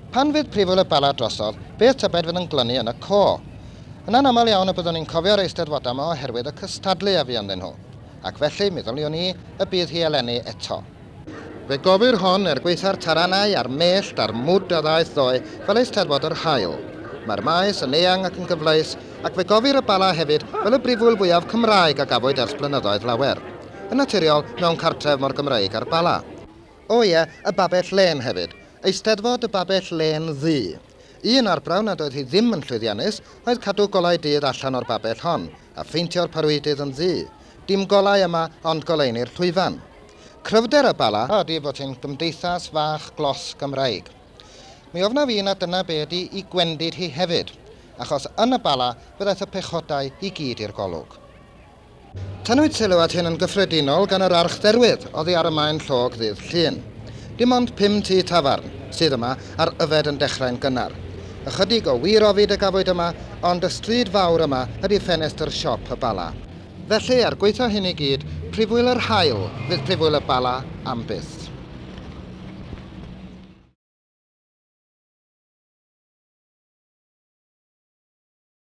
Pan fydd Prifwyl y Bala drosodd, beth tybed fydd yn glynu yn y co? Yn anaml iawn y byddwn ni'n cofio'r eisteddfodau yma oherwydd y cystadlu a fu ynddyn nhw. Ac felly, mi ddyliwn i, y bydd hi eleni eto. Fe gofir hon, er gwaetha'r taranau a'r mellt a'r mwd a ddaeth ddoe, fel Eisteddfod yr Haul. Mae'r maes yn eang ac yn gyfleus, ac fe gofir y Bala hefyd fel y brifwyl fwyaf Cymraeg a gafwyd ers blynyddoedd lawer. Yn naturiol, mewn cartref mor Gymreig â'r Bala. O ie, y Babell Lên hefyd. Eisteddfod y Babell Lên Ddu. Un arbrawf nad oedd hi ddim yn llwyddiannus oedd cadw golau dydd allan o'r babell hon, a pheintio'r parwydydd yn ddu. Dim golau yma ond goleuni'r llwyfan. Cryfder y Bala ydy bod hi'n gymdeithas fach glos Gymraeg. Mi ofnaf i nad dyna be ydy i gwendid hi hefyd, achos yn y Bala fe ddaeth y pechodau i gyd i'r golwg. Tynnwyd sylw at hyn yn gyffredinol gan yr Archdderwydd oddi ar y Maen Llog ddydd Llun. Dim ond pum tŷ tafarn sydd yma a'r yfed yn dechrau'n gynnar. Ychydig o wir ofid a gafwyd yma, ond y stryd fawr yma ydy ffenestr siop y Bala. Felly, er gwaetha hyn i gyd, Prifwyl yr Haul fydd Prifwyl y Bala am byth.